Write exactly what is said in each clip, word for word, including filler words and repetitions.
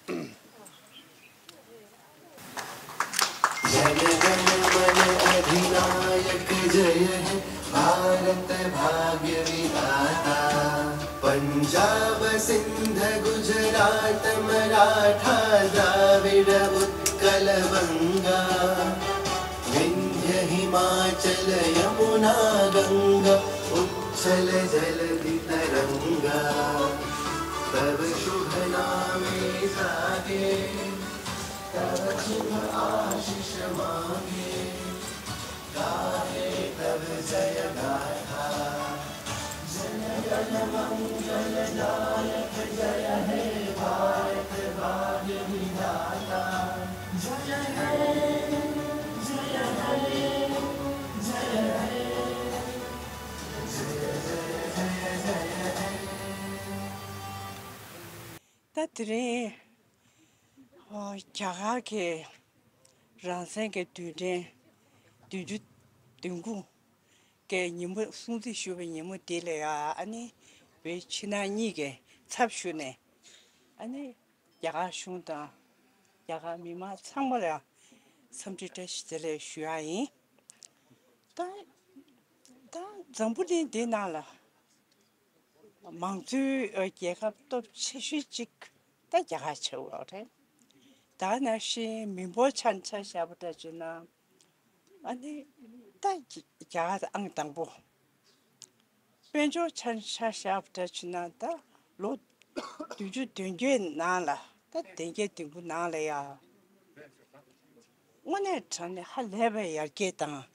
जन गण मन अधिनायक जय हे भारत भाग्य विधाता। पंजाब सिंध गुजरात मराठा द्राविड़ उत्कल बंगा। विंध्य हिमाचल यमुना गंगा उच्छल जलधि तरंगा। तव शुभ नामे जागे, तव शुभ आशीष मांगे। गाहे तव जय गाथा। जन गण मंगल दायक जय हे भारत भाग्य विधाता। जय हे, जय हे, जय हे। ད་དེ་རིང་ཨོ་རྒྱ་གར་གྱི་རང་བཙན་གྱི་དུས་དྲན་བདུན་ཅུ་དོན་དགུ་གི་ཉིན་མོ། སྲུང་བརྩི་ཞུ་བའི་ཉིན་མོ་འདི་ལ་ཡ། ཨ་ནི་བོད་ཕྱི་ནང་གཉིས་ཀྱི་ཚབ་ཞུས་ནས། ཨ་ནི་རྒྱ་གར་གཞུང་དང་རྒྱ་གར་མི་མང་ཚང་མ་ལ་འཚམས་འདྲི་བཀྲ་ཤིས་བདེ་ལེགས་ཞུ་ཡ་ཡིན། ད་ད་འཛམ་བུ་གླིང་འདི་ནང་ལ་མང་གཙོའི་རྒྱལ་ཁབ་སྟོབས་ཆེ་ཤོས་གཅིག་ད་རྒྱ་གར་ཆགས་ཡོད་རེད། ད་ནང་བཞིན་མི་འབོར་ཆ་ཆ་བཞག་པ་འདྲ་བྱས་ན། ཨ་ནི་ད་རྒྱ་གར་ཨང་དང་པོ། དཔལ་འབྱོར་ཆ་ཆ་བཞག་པ་འདྲ་བྱས་ན། ད་ལོ་བདུན་ཅུ་དོན་བརྒྱད་ནང་ལ། ད་བདུན་བརྒྱད་དོན་དགུ་ནང་ལ་ཡ། དངོས་གནས་དྲང་གནས་ཧ་ལས་པའི་ཡར་རྒྱས་དང་།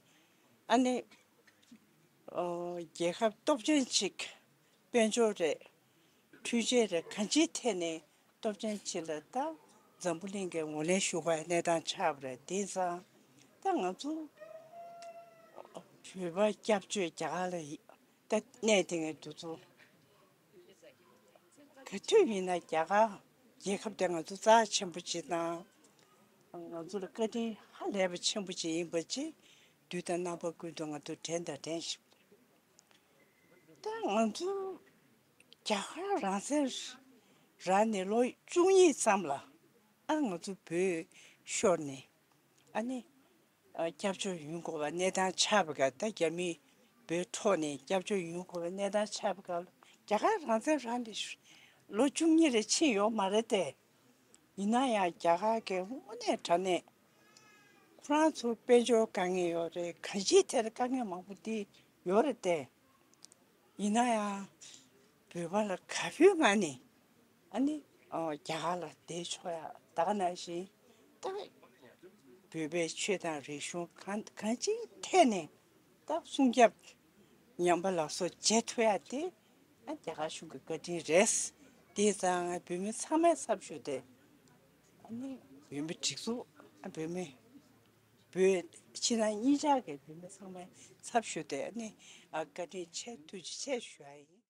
ཨ་ནི་ཨོ་རྒྱལ་ཁབ་སྟོབས་ཆེན་ཅིག། དཔལ་འབྱོར་རེད། འཕྲུལ་ཆས་རེད། གང་ཅིའི་ཐད་ནས་སྟོབས་ཆེན་ཅིག་ལ་ད་འཛམ་བུ་གླིང་གི་ངོས་ལེན་ཞུ་བའི་གནས་སྟངས་ཆགས་པ་རེད། དེང་སང་ད་ང་ཚོ་བོད་པ་སྐྱབས་བཅོལ་རྒྱ་གར་ལ་ཡི་ད་གནས་དེ་ངས་འདུག་ཚོ། ག་དུས་ཡིན་ན་རྒྱ་གར་རྒྱལ་ཁབ་དེ་ང་ཚོ་རྩ་ཆེན་པོ་ཅིག་དང་། ང་ཚོ་ལ་བཀའ་དྲིན་ཧ་ལས་པ་ཆེན་པོ་ཅིག་ཡིན་པ་ཅིག་དུས་དང་རྣམ་པ་ཀུན་ཏུ་ང་ཚོ་དྲན་དང་དྲན་བཞིན་པ་རེད། ད་ང་ཚོ་རྒྱ་གར་རང་བཙན་རག་ནས་ལོ་བཅུ་གཉིས་ཙམ་ལ། ཨ་ང་ཚོ་བོད་ཤོར་ནས། ཨ་ནི་ཨ་སྐྱབས་བཅོལ་ཡོང་དགོས་པ་གནས་སྟངས་ཆགས་པ་ག་ད་རྒྱ་མི་བོད་འཕྲོག་ནས་སྐྱབས་བཅོལ་ཡོང་དགོས་པ་གནས་སྟངས་ཆགས་པ་ག་རྒྱ་གར་རང་བཙན་རག་ནས་ལོ་བཅུ་གཉིས་རེ་ཕྱིན་ཡོད་མ་རེད་དེ། ཡིན་ན་ཡང་རྒྱ་གར་གྱི་དངོས་གནས་དྲང་གནས་ཁོ་རང་ཚོ་དཔལ་འབྱོར་དཀའ་ངལ་ཡོད་རེད། གང་ཅིའི་ཐད་དཀའ་ངལ་མང་པོ་དེ་ཡོད་རེད་དེ། ཡིན་ན་ཡང་བོད་པ་ལ་ག་བུའི་ངང་ནས་ཨ་ནི་ཨོ་རྒྱ་གར་ལ་བསྡད་ཆོག་ཡ། ད་ག་ནང་བཞིན་ད་བོད་པའི་ཆོས་དང་རིག་གཞུང་གང་གང་ཅིའི་ཐད་ནས་ད་སྲུང་སྐྱོབ་ཉམས་པ་ལ་སོགས་བྱེད་ཐུབ་ཡ་དེ་ཨ་རྒྱ་གར་གཞུང་གི་བཀའ་དྲིན་རེད། དེ་ཙང་བོད་མི་ཚང་མའི་ཚབ་ཞུས་ཏེ། ཨ་ནི་བོད་མི་སྒྲིག་འཛུགས། ཨ་བོད་མི་བོད་ཕྱི་ནང་གཉིས་ཆར་གྱི་བོད་མི་ཚང་མའི་ཚབ་ཞུས་ཏེ། ཨ་ནི་ཨ་བཀའ་དྲིན་ཆེ། ཐུགས་རྗེ་ཆེ་ཞུ་ཡ་ཡིན།